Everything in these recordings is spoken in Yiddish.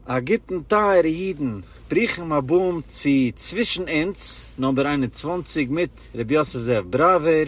א גוטן טייערע אידן, ברוכים הבאים צו צווישן אונז נאמבער 21 מיט ר' יוסף זאב בראווער,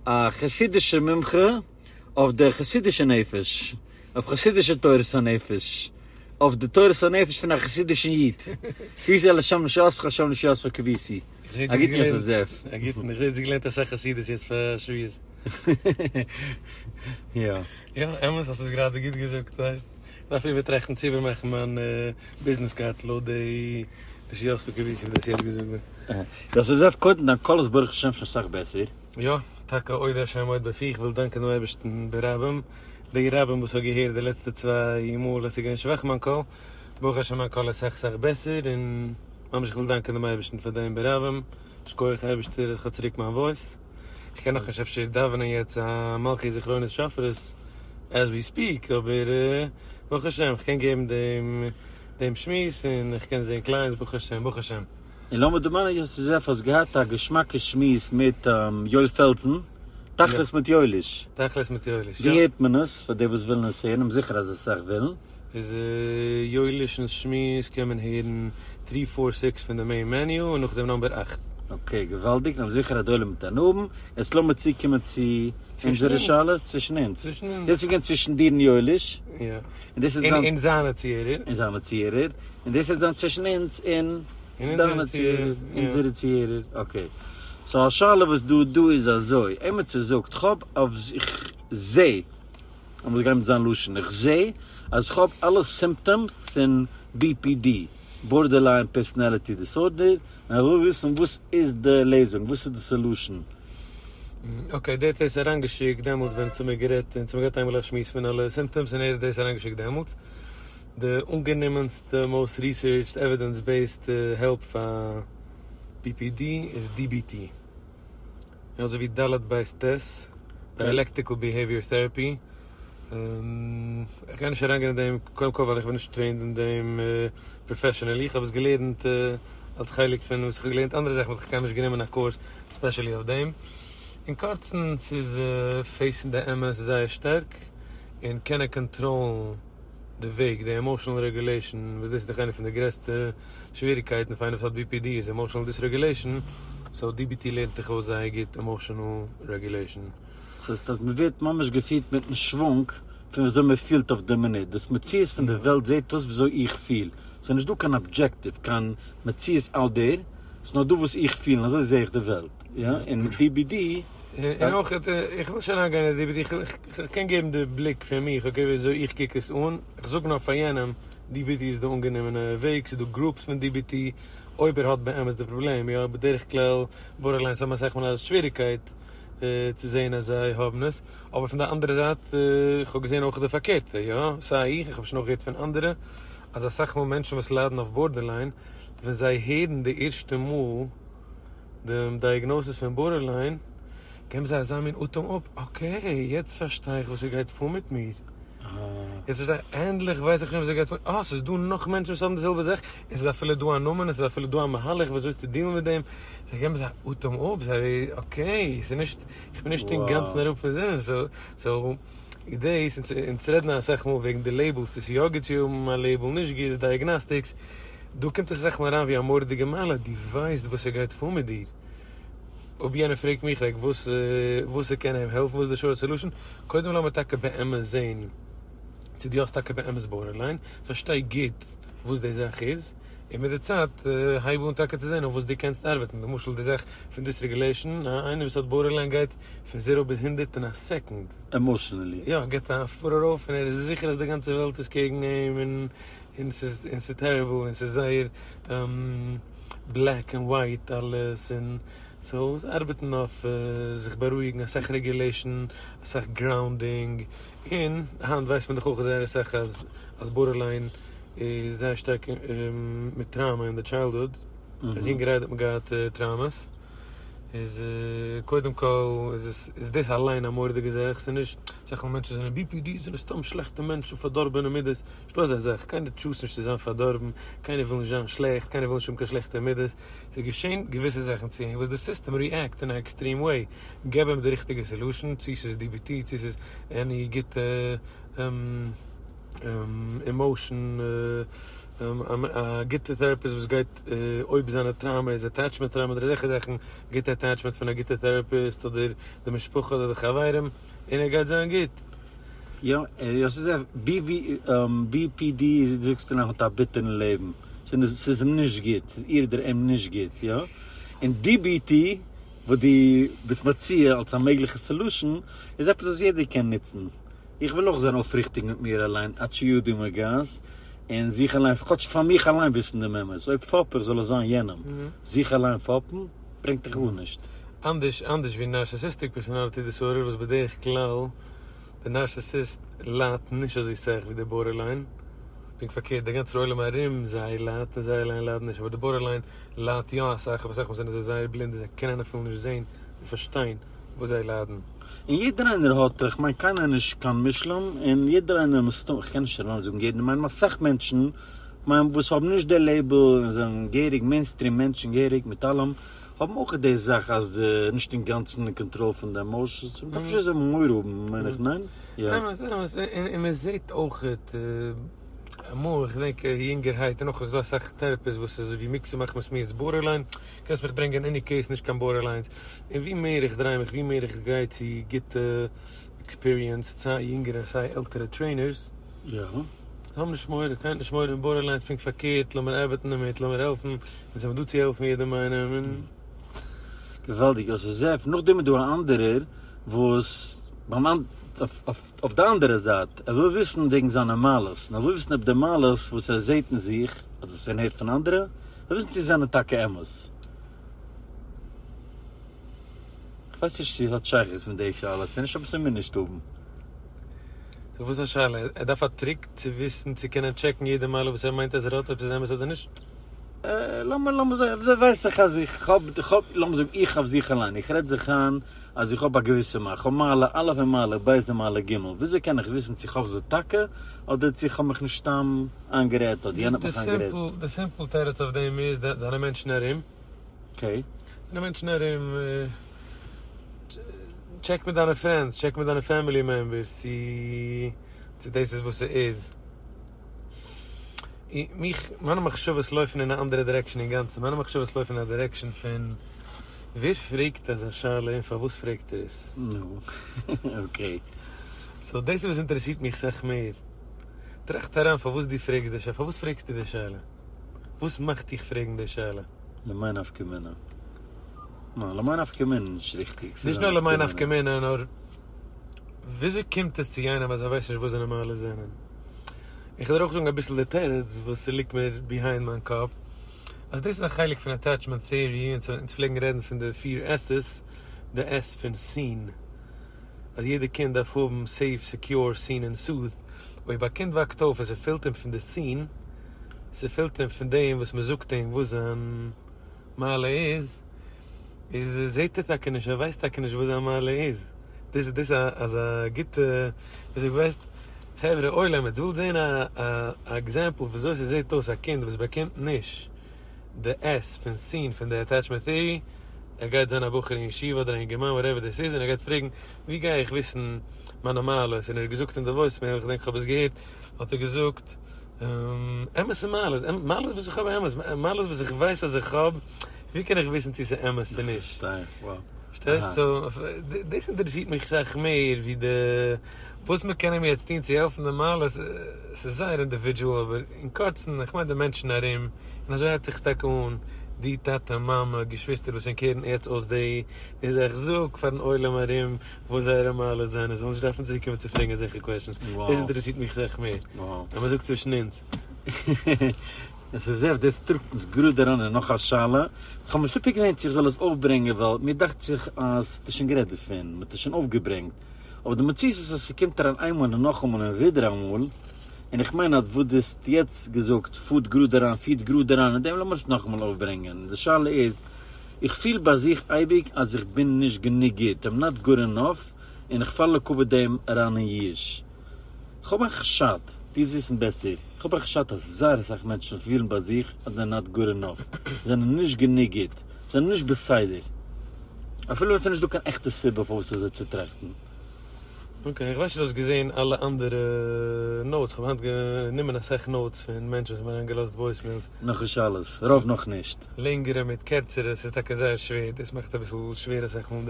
א חסידישער מומחה אויף די חסידישע נפש, אויף חסידישע תורת הנפש, אויף די תורת הנפש פון א חסידישן איד, קיוויתי להשם לישועתך השם לישועתך קיוויתי. א גוטן יוסף זאב. א גוטן, איך זעה דו האסט געלערנט אסאך חסידות יעצט פאר שבועות. יא. יא, אמת, האסט עס גראדע גוט געזאגט, ס'הייסט. דארף איבערטראכטן צו איבערמאכן מיין ביזנעס קארטל לויט די לישועתך קיוויתי וואס דו האסט יעצט געזאגט דא. יוסף זאב קודם דיין קול איז ברוך השם שוין סאך בעסער. יא, טאקע אודה השם עוד בפי, איך וויל דאנקען דעם אייבערשטן ברבים, די רבים וואס האט געהערט די לעצטע צוויי מאל אז ס'איז געווען שוואך מיין קול, ברוך השם מיין קול איז סאך סאך בעסער, און ממש איך וויל דאנקען דעם אייבערשטן פאר דעם ברבים, שכוח אייבערשטער אז איך האב צוריק מיין voice. איך קען נאכנישט אפשר דאווענען יעצט א מלכיות זכרונות שופרות as we speak, אבער ברוך השם איך קען געבן דעם דעם שמועס און איך קען זען clients ברוך השם ברוך השם. און לאמיר דערמאנען יוסי זאב האסט געהאט א געשמאקע שמועס מיט יואל פעלזן, תכלית מיט יואליש. תכלית מיט יואליש, יא. ווי הערט מען עס פאר די וואס ווילן עס הערן, כ'בין זיכער אז אסאך ווילן. איז יואליש'נס שמועס קען מען הערן three four six פון די main menu און נאכדעם number אכט. okay געוואלדיג, כ'בין זיכער אז די עולם וועט הנאה האבן, יעצט לאמיר צוקומען צו אונזערע שאלות, צווישן אונז, דאס איז געווען צווישן דיר און יואליש, און דאס איז זיין, און זיינע צוהערער, און זיינע צוהערער, און דאס וועט זיין צווישן אונז און דיינע צוהערער, אונזערע צוהערער, okay, so א שאלה וואס דא דא איז אזוי, עמיצער זאגט כ'האב אויף איך זע. לאמיר גיין מיט זיין לשון, איך זע אז איך האב אלע symptoms פון BPD, Borderline Personality Disorder, און איך וויל וויסן וואס איז די לעזונג, וואס איז די solution? okay, דער האט דאס אריינגעשיקט דעמאלטס ווען אונז האמיר גערעדט, אונז האמיר געהאט איינמאל א שמועס פון אלע symptoms און ער האט דאס אריינגעשיקט דעמאלטס. די אנגענומענסטע most researched evidence based help פאר BPD איז DBT. און אזוי ווי ד' בית ט', Dialectical Behavior Therapy, איך גיי נישט אריינגיין אין דעם, קודם כל ווייל איך בין נישט trained אין דעם professionally, איך האב עס געלערנט אלס חלק פון וואס איך האב געלערנט אנדערע זאכן, באט איך האב קיינמאל נישט גענומען א קורס specially אויף דעם. אין קורצן, ס'איז face ן די אמת זייער שטארק, און קענען קאנטראלן די וועג, די emotional regulation, וואס דאס איז דאך איינע פון די גרעסטע שוועריגקייטן פאר איינער וואס האט BPD איז emotional dysregulation, so DBT לערנט דיך אויס זייער גוט emotional regulation. ס'הייסט אז מ'ווערט ממש געפירט מיטן שוואונג פון וויאזוי מ'פילט אויף די מינוט, דאס מציאות פון די וועלט זעט אויס וויאזוי איך פיל, ס'איז נישט דא קיין objective, קיין מציאות out there, ס'איז נאר דא וואס איך פיל און אזוי זע איך די וועלט, יא, און מיט DBT. און אויך, איך וויל שוין אריינגיין אין DBT, איך קען געבן די בליק פון מיך, okay, וויאזוי איך קוק עס אן, איך זאג נאר פאר יענעם, DBT איז די אנגענומענע וועג, ס'איז דא groups פון DBT, אויב ער האט באמת די פראבלעם, יא, בדרך כלל borderlines האבן אסאך מאל א שוועריגקייט צו זעהן אז זיי האבן עס, אבער פון די אנדערע זייט, איך האב געזעהן אויך די פארקערטע, יא, סיי איך, איך האב שוין אויך געהערט פון אנדערע, אז אסאך מאל מענטשן וואס ליידן אויף borderline, ווען זיי הערן די ערשטע מאל דעם diagnosis פון borderline, געבן זיי אזא מין אטעם אפ, okay, יעצט פארשטיי איך וואס ס'גייט פאר מיט מיר. יעצט פארשטיי איך, ענדליך ווייס איך שוין וואס ס'גייט פאר, אה, ס'איז דא נאך מענטשן וואס האבן די זעלבע זאך, און ס'איז אפילו דא א נאמען, און ס'איז אפילו דא א מהלך ווי אזוי צו deal ן מיט דעם, זיי געבן זיך א אטעם אפ, זיי, okay, ס'איז נישט, איך בין נישט אינגאנצן אראפ פון זינען, so, so, דאס, אונז רעדן אסאך מאל וועגן די labels, צו ס'איז יא גוט צו האבן א label, נישט גוט, די diagnostics, דא קומט עס אסאך מאל אריין ווי א מורא'דיגע מעלה, דו ווייסט וואס ס'גייט פאר מיט דיר. אויב יענער פרעגט מיך like וואס וואס ס'קען אים העלפן, וואס איז די short solution, קודם לאמיר טאקע באמת זעהן צו דו האסט טאקע באמת borderline, פארשטיי גוט וואס די זאך איז, און מיט די צייט הייב אן טאקע צו זעהן אויף וואס דו קענסט ארבעטן, למשל די זאך פון dysregulation, איינער וואס האט borderline גייט פון zero ביז הונדרעט אין א סעקונד. Emotionally. יא, גיבט א פאר ארויף און ער איז זיכער אז די גאנצע וועלט איז קעגן אים און און ס'איז און ס'איז terrible און ס'איז זייער black און white אלעס און so ארבעטן אויף זיך בארואיגן אסאך regulation אסאך grounding און היינט ווייסט מען דאך אויך זייער אסאך אז אז borderline איז זייער שטארק מיט trauma אין די childhood אז יונגערהייט האט מען געהאט traumas איז קודם כל איז עס איז דאס אליין א מורא'דיגע זאך ס'איז נישט אסאך מאל מענטשן זענען BPD זענען סתם שלעכטע מענטשן פארדארבענע מידות נישטא אזא זאך, קיינער choose ט נישט צו זיין פארדארבן, קיינער וויל נישט זיין שלעכט, קיינער וויל נישט האבן קיין שלעכטע מידות, ס'איז געשען געוויסע זאכן צו אים וואס די סיסטעם react אין א extreme way, געב אים די ריכטיגע solution, צו ס'איז DBT, צו ס'איז any גוטע. emotion, א גוטע therapist וואס גייט אויב זיינע trauma איז attachment trauma אדער אזעלכע זאכן, גוטע attachment פון א גוטע therapist אדער די משפחה אדער די חברים, און ער גייט זיין גוט. יא, יא ס'איז א BPD זאגסטו נאך האט א ביטערן לעבן, ס'איז אים נישט גוט, ס'איז איר אדער אים נישט גוט, יא, און DBT וואס דו ביסט מציע אלס א מעגליכע solution איז עפעס וואס יעדער קען נוצן, איך וויל אויך זיין אויפריכטיג מיט מיר אליין עד שידי מגעת, און זיך אליין, כאטש פאר מיך אליין וויסן דעם אמת, אויב פאפ איך זאל עס זיין יענעם, זיך אליין פאפן ברענגט דיך גארנישט. אנדערש אנדערש ווי narcissistic personality disorder וואס בדרך כלל די narcissist ליידט נישט אזוי סאך ווי די borderline, פונקט פארקערט די גאנצער עולם ארום זיי ליידט און זיי אליין ליידן נישט, אבער די borderline ליידט יא אסאך אבער אסאך מאל זענען זיי זייער בלינד און זיי קענען אפילו נישט זען און פארשטיין וואס זיי ליידן. און יעדער איינער האט, איך מיין קיינער איז נישט קיין מושלם, און יעדער איינער מסתמא, איך קען נישט אליין זאגן יעדער, מיין אסאך מענטשן, כ'מיין וואס האבן נישט די label און זענען געהעריג mainstream מענטשן געהעריג מיט אלעם, האבן אויך די זאך אז נישט אינגאנצן אין קאנטראל פון די emotions, מ'דארף נישט אזוי מורא האבן מיין איך, ניין? יא. אמת, אמת, און מען זעט אויך אמאל, איך געדענק יונגערהייט און אויך איז דא אסאך therapists וואס איז אזוי ווי מוקצה מחמת מיאוס borderline, קענסט מיך ברענגען any case נישט קיין borderlines, און ווי מער איך דריי מיך ווי מער איך גיי צו גוטע experienced סיי יונגערע און סיי עלטערע trainers, יא. האב נישט מורא, קיינער האט נישט מורא פון borderlines, פונקט פארקערט, לאמיר ארבעטן דערמיט, לאמיר העלפן, אונז זעמיר דא צו העלפן יעדעם איינעם, און. געוואלדיג יוסף זאב, נאכדעם איז דא א אנדערער וואס ביים אויף די אנדערע זייט, ער וויל וויסן וועגן זיינע מעלות, און ער וויל וויסן אויב די מעלות וואס ער זעט אין זיך, אדער וואס ער הערט פון אנדערע, ער וויל וויסן צו זיי זענען טאקע אמת. כ'ווייס נישט צו עס האט שייכות מיט די שאלה צו נישט אבער ס'מוז נישט האבן. סאו וואס איז א שאלה? ער דארף א trick צו וויסן צו קענען טשעקן יעדע מעלה וואס ער מיינט אז ער האט אויב ס'איז אמת אדער נישט? לאמיר לאמיר זאגן וויאזוי ווייס איך אז איך האב איך האב לאמיר זאגן איך אויף זיך אליין איך רעד זיך איין אז איך האב א געוויסע מעלה איך האב מעלה א' און מעלה ב' און מעלה ג' וויאזוי קען איך וויסן צו איך האב זיי טאקע אדער צו איך האב מיך נישט סתם איינגערעדט אדער יענער האט מיך איינגערעדט? די simple תירוץ אויף דעם איז דיינע מענטשן ארום. okay. דיינע מענטשן ארום, check מיט דיינע friends, check מיט דיינע family members צו צו דאס איז וואס ס'איז. מיך, מיינע מחשבות לויפן אין א אנדערע direction אינגאנצן, מיינע מחשבות לויפן אין א direction פון ווער פרעגט אזא שאלה און פארוואס פרעגט ער עס. נו, okay. so דאס איז וואס אינטערעסירט מיך סאך מער. טראכט אריין פארוואס דו פרעגסט די שאלה, פארוואס פרעגסטו די שאלה? וואס מאכט דיך פרעגן די שאלה? למאי נפקא מינה? ניין, למאי נפקא מינה נישט ריכטיג. נישט נאר למאי נפקא מינה, נאר וויאזוי קומט עס צו איינעם אז ער ווייסט נישט וואס זיינע מעלות זענען? איך וועל דיר אויך זאגן אביסל די תירוץ וואס ס'ליגט מיר behind מיין קאפ, אז דאס איז א חלק פון attachment theory, אונז פלעגן רעדן פון די פיר S's, די S פון seen, אז יעדע קינד דארף האבן safe, secure, seen און soothed, אויב א קינד וואקסט אויף און ס'פעלט אים פון די seen, ס'פעלט אים פון דעם וואס מ'זאגט אים וואס זיין מעלה איז, איז זעהט ער טאקע נישט, ער ווייסט טאקע נישט וואס זיין מעלה איז. דאס איז דאס אזא גוטע, וויאזוי ווייסט, חברה עולם, עטס ווילט זעהן א א example וויאזוי ס'זעהט אויס א קינד וואס באקומט נישט די S פון seen פון די attachment theory, ער גייט זיין א בחור אין ישיבה אדער א אינגערמאן whatever דאס איז, און ער גייט פרעגן ווי גיי איך וויסן מיינע מעלות, און ער האט געזאגט אין די voice mail, איך געדענק איך האב עס געהערט, האט ער געזאגט, אמת'ע מעלות, מעלות וואס איך האב אמת, מעלות וואס איך ווייס אז איך האב, ווי קען איך וויסן צו ס'איז אמת צו נישט? פארשטייסט? so, דאס אינטערעסירט מיך אסאך מער ווי די וואס מען קען אים יעצט טון צו העלפן די מעלות, ס'איז זייער individual, אבער אין קורצן, איך מיין די מענטשן ארום, און אזוי הייבט זיך עס טאקע אן, די טאטע, מאמע, געשוויסטער וואס ענק הערן יעצט אויס די זאך, זאג פארן עולם ארום וואס זייערע מעלות זענען, זאלן נישט דארפן צוריקקומען צו פרעגן אזעלכע questions, דאס אינטערעסירט מיך סאך מער, אז מען זאגט צווישן אונז. עס איז זעף, דאס טראגט אונז גראד אריין אין נאך א שאלה, איך האב מסופק געווען צו איך זאל עס אויפברענגען ווייל מיר דאכט זיך אז מ'האט שוין גערעדט דערפון, מען האט עס שוין אויפגעברענגט, אבער די מציאות איז אז ס'קומט אריין איינמאל און נאכאמאל און ווידעראמאל, און איך מיין אז וואס דו האסט יעצט געזאגט פארט גראד אריין, פירט גראד אריין אין דעם, לאמיר עס נאכאמאל אויפברענגען, די שאלה איז, איך פיל ביי זיך אייביג אז איך בין נישט גענוג גוט, I'm not good enough, און איך פאל לכבוד דעם אריין אין ייאוש. איך האב א חשד, דו וועסט וויסן בעסער, איך האב א חשד אז זייער אסאך מענטשן פילן ביי זיך אז they're not good enough, זיי זענען נישט גענוג גוט, זיי זענען נישט בסדר, אפילו ווען ס'איז נישט דא קיין עכטע סיבה פארוואס אזוי צו טראכטן. Okay, איך ווייס נישט צו דו האסט געזען אלע אנדערע notes, איך האב היינט גענומען אסאך notes פון מענטשן וואס האבן אריינגעלאזט voicemails. נאכנישט אלעס, רוב נאכנישט. לענגערע מיט קערצערע, ס'איז טאקע זייער שווער, דאס מאכט אביסל שווער אסאך מאל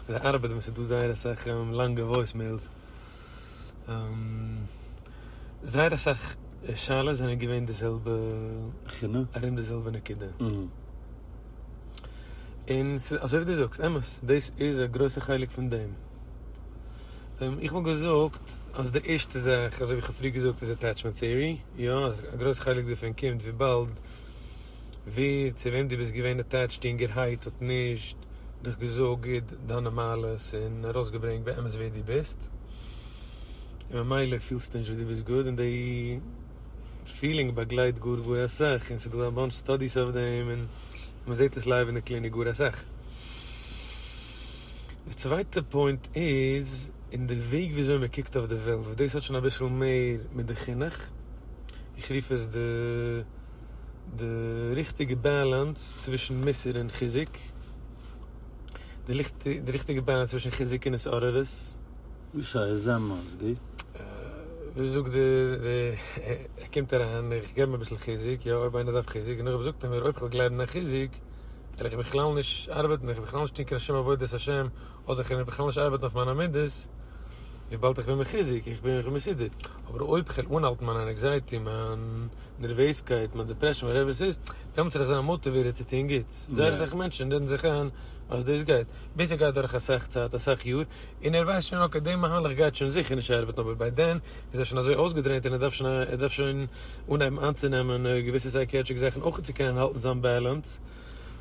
די ארבעט ווען ס'איז דא זייער אסאך לאנגע voicemails. זייער אסאך שאלות זענען געווען די זעלבע, ארום די זעלבע נקודה. און ס'איז אזוי ווי דו זאגסט, אמת, דאס איז א גרויסע חלק פון דעם. איך וואלט געזאגט אז די ערשטע זאך, אזוי ווי איך האב פריער געזאגט, איז attachment theory, יא, א גרויס חלק דערפון קומט וויבאלד ווער צו וועם דו ביסט געווען attached יונגערהייט האט נישט דיך געזאגט גוט דיינע מעלות און ארויסגעברענגט באמת ווער דו ביסט, און ממילא פילסטו נישט ווי דו ביסט גוט, און די feeling באגלייט גאר גאר אסאך, און ס'איז דא א bunch studies אויף דעם, און מ'זעט עס live אין די קליניק גאר אסאך. די צווייטע point איז אין די וועג וויאזוי מען קוקט אויף די וועלט, וואס דאס האט שוין אביסל מער מיט די חינוך, איך רוף עס די די ריכטיגע balance צווישן מוסר און חיזוק, די די ריכטיגע balance צווישן חיזוק און התעוררות. וואס הייסט? זיי מסביר. ווי זאגט די די ער קומט אריין איך געב אים אביסל חיזוק, יא אויב איינער דארף חיזוק, און נאכדעם זאגט ער מיר אויב כ'וועל גלייבן אין חיזוק וועל איך בכלל נישט ארבעטן, איך וועל בכלל נישט טון קיין שום עבודת השם, אדער איך וועל בכלל נישט ארבעטן אויף מיינע מידות, וויבאלד איך בין מחוזק, איך בין מסודר. אבער אויב איך וועל אנהאלטן מיין anxiety, מיין נערוועזקייט, מיין depression, whatever ס'איז, דעמאלטס וועל איך זיין motivated צו טון גוטס. זייער אסאך מענטשן רעדן זיך איין אז דאס גייט. ביז ער גייט דורך אסאך צייט, אסאך יאר, און ער ווייסט שוין okay, די מהלך גייט שוין זיכער נישט ארבעטן, אבער by then איז ער שוין אזוי אויסגעדרעינט און ער דארף שוין ער דארף שוין אנהייבן איינצונעמען געוויסע psychiatric זאכן אויך צו קענען האלטן זיין balance,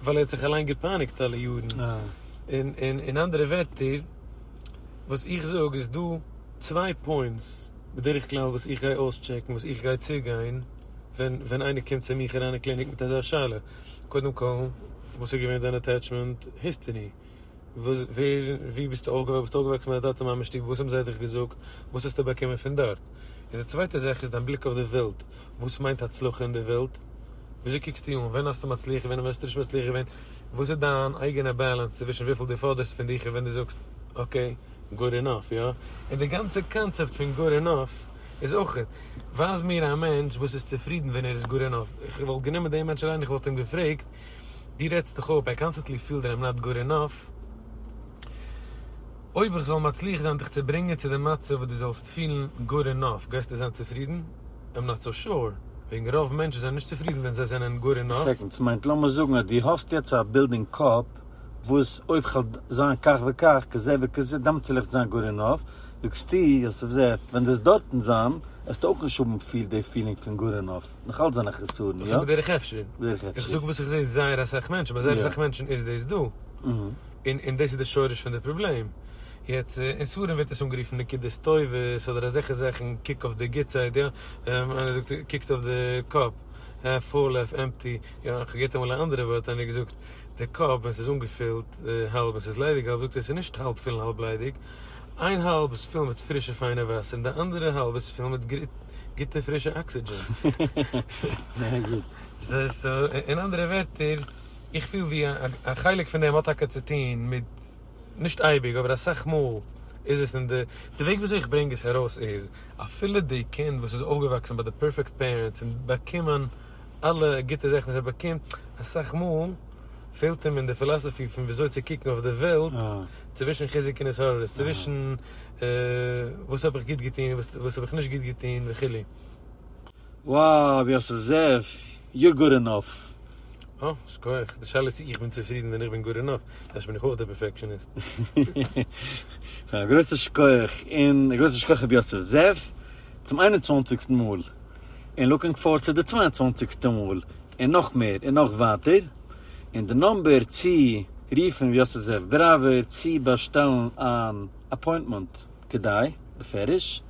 ווייל ער האט זיך אליין געפייניגט אלע יארן. און אין אנדערע ווערטער, וואס איך זאג איז דא צוויי points בדרך כלל וואס איך גיי אויסטשעקן, וואס איך גיי צוגיין ווען ווען איינער קומט צו מיך אריין אין קליניק מיט אזא שאלה. קודם כל, וואס איז געווען דיין attachment history? וואס, ווער, ווי ביסטו אויפגעוואקסן? ביסטו אויפגעוואקסן מיט א טאטע מאמע שטוב? וואס האבן זיי דיך געזאגט? וואס האסטו באקומען פון דארט? און די צווייטע זאך איז דיין בליק אויף די וועלט, וואס מיינט הצלחה אין די וועלט? וויאזוי קוקסטו אן? ווען האסטו מצליח געווען און ווען האסטו נישט מצליח געווען? וואס איז דיין אייגענע balance צווישן וויפיל דו פאדערסט פון דיך און ווען דו זאגסט okay, good enough, יא? און די גאנצע קאנצעפט פון good enough איז אויך, ווייז מיר א מענטש וואס איז צופרידן ווען ער איז good enough. איך וואלט גענומען דעם מענטש אליין, איך וואלט אים געפרעגט, דו רעדסט דיך אפ, I constantly feel that I'm not good enough, אויב איך זאל מצליח זיין דיך צו ברענגען צו די מצב וואס דו זאלסט פילן good enough, גייסטו זיין צופרידן? I'm not so sure, וועגן רוב מענטשן זענען נישט צופרידן ווען זיי זענען good enough. Second, ס'מיינט לאמיר זאגן אז דו האסט יעצט א בילד אין קאפ וואס אויב כ'וועל זיין כך וכך, כזה וכזה, דאמאלטס וועל איך זיין good enough, זאגסטו, יוסף זאב, ווען דו וועסט דארטן זיין, וועסטו אויך נישט האבן feel די feeling פון good enough, נאך אלץ זיין א חסרון, יא? איך זאג בדרך אפשר. בדרך אפשר. איך זאג וואס איך זע זייער אסאך מענטשן, ביי זייער אסאך מענטשן איז דאס דא. און און דאס איז די שורש פון די פראבלעם. יעצט אין ספרים ווערט עס אנגערופן נקודות טובות אדער אזעלכע זאכן, קוק אויף די גוט זייט, יא, איינער זאגט קוקט אויף די cup, half full half empty, יא, איך האב געהערט אמאל א אנדערע ווארט, איינער האט געזאגט די cup ווען ס'איז אנגעפילט האלב און ס'איז ליידיג האלב, זאגט ער ס'איז נישט האלב פול און האלב ליידיג, איין האלב איז פול מיט פרישע פיינע וואסער און די אנדערע האלב איז פול מיט גוטע פרישע oxygen. זייער גוט. פארשטייסט? אין אנדערע ווערטער, איך פיל ווי א חלק פון דעם האט טאקע צו טון מיט, נישט אייביג אבער אסאך מאל איז עס אין די, די וועג וויאזוי איך ברענג עס ארויס איז, אפילו די קינד וואס איז אויפגעוואקסן ביי די perfect parents און באקומען אלע גוטע זאכן וואס ער באקומט, אסאך מאל פעלט אים אין די philosophy פון וויאזוי צו קוקן אויף די וועלט, צווישן חיזוק און התעוררות, צווישן וואס האב איך גוט געטון און וואס האב איך נישט גוט געטון וכו'. Wow יוסף זאב, you're good enough. אה, שכוח. די שאלה איז צו איך בין צופרידן ווען איך בין good enough. אפשר בין איך אויך דער perfectionist. א גרויסע שכוח און א גרויסע שכוח רבי יוסף זאב צום איין און צוואנציגסטן מאל, און looking forward צו די צוויי און צוואנציגסטע מאל, און נאך מער און נאך ווייטער, און די number צו רופן רבי יוסף זאב בראווער צו באשטעלן אן appointment כדאי בפירוש,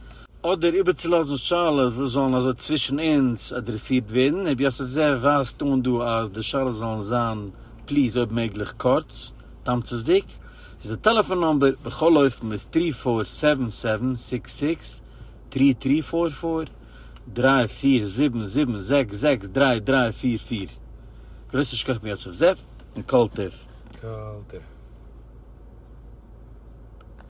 אדער איבערצולאזן שאלות וואס זאלן אזוי צווישן אונז אדרעסירט ווערן, רבי יוסף זאב ווייזט אן דא אז די שאלות זאלן זיין please אויב מעגליך קורץ, תמצית'דיג, איז די טעלעפאן number בכל אופן איז three four seven seven six six three three four four, דריי פיר זיבן זיבן זעקס זעקס דריי דריי פיר פיר. גרויסע שכח רבי יוסף זאב און כל טוב. כל טוב.